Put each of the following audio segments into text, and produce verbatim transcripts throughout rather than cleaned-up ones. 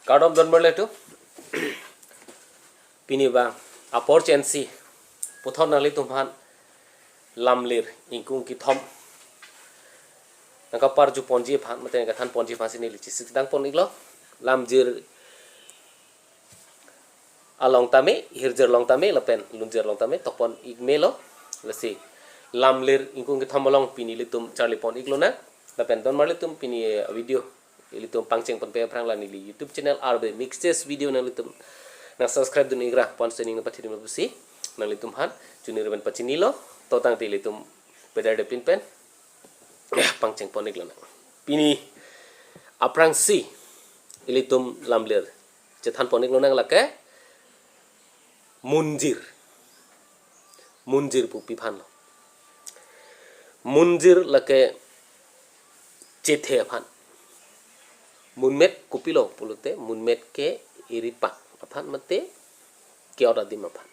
Kardom don marli atum. Pini abang apor chensi puthot nanglitum aphan lamlir ingkung kethom nangkaparju ponji aphan mate nangkethan ponji aphansi neli chesik dang pon iklo. Lamjir along tame, hirjir along tame lapen lunjir along tame tokpon ik melo. Lasi lamlir ingkung kethom along pini ilitum charli pon iklonang. Lapen don marli atum, pini, eh, video ilitum pangcheng ponpe aphrang la neli YouTube channel R B Mixes Video nanglitum nang subscribe dun ikra ponsi ning nangpathidun pusi nanglitum aphan chunir pen pachinilo. To tangte ilitum pedar depin pen pangcheng pon iklonang. Pini aphrangsi ilitum lamlir chethan pon iklonang lake munjir. Munjir pu pi aphanlo? Munjir lake chethe aphan. Munmet kopilo pulote munmet ke iripak aphan mate ke-ot adim aphan.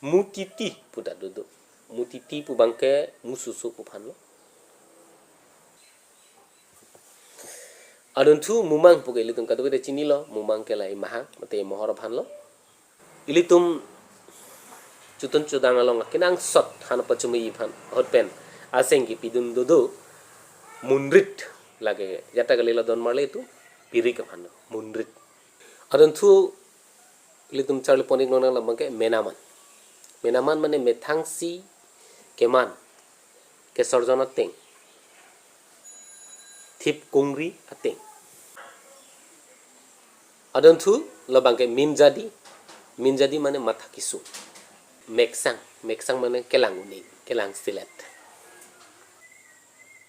Mutiti pu ta dodo. Mutiti pu abangke mususu pu aphanlo. Adunthu mumang pu ke ilitum kadokave ta chinilo, mumang ke la imahang mate imohor aphanlo. Ilitum chutun chudang along akenangsot han pachumi aphan ahut pen aseng kepidun dodo munrit lake jata kalilo don marli atum, pirik aphanlo munrit. Adunthu ilitum charli pon iklonang labangke menaman. Menaman mane methangsi keman, kesorjon ateng, thip kungri ateng. Adunthu labangke minjadi. Minjadi mane matha kesung. Meksang, meksang mane kelang uning, kelang silet.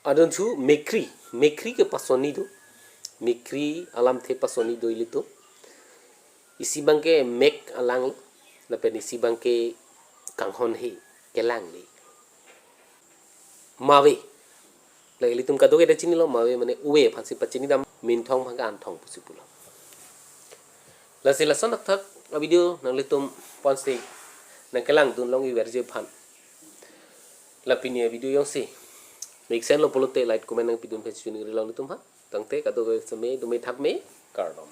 Adunthu mekhri, mekhri ke pasoni do. Mekhri alamthe pasoni do ilitum. Isi abangke mek alanglo, lapen isi abangke kanghon he, kelang le. Mave. La ilitum kadokave ta chinilo, mave mane uve aphansi pachini dam, minthong abangke anthong pusi pulo. Lasi lason thakthak avideo nanglitum ponsi nangkelang dun long iverji aphan la pini avideo jongsi mesen lo pulote like comment nangpidun pen chuningri long ilitum aphan. Tangte kadokave seme dome thakme, kardom.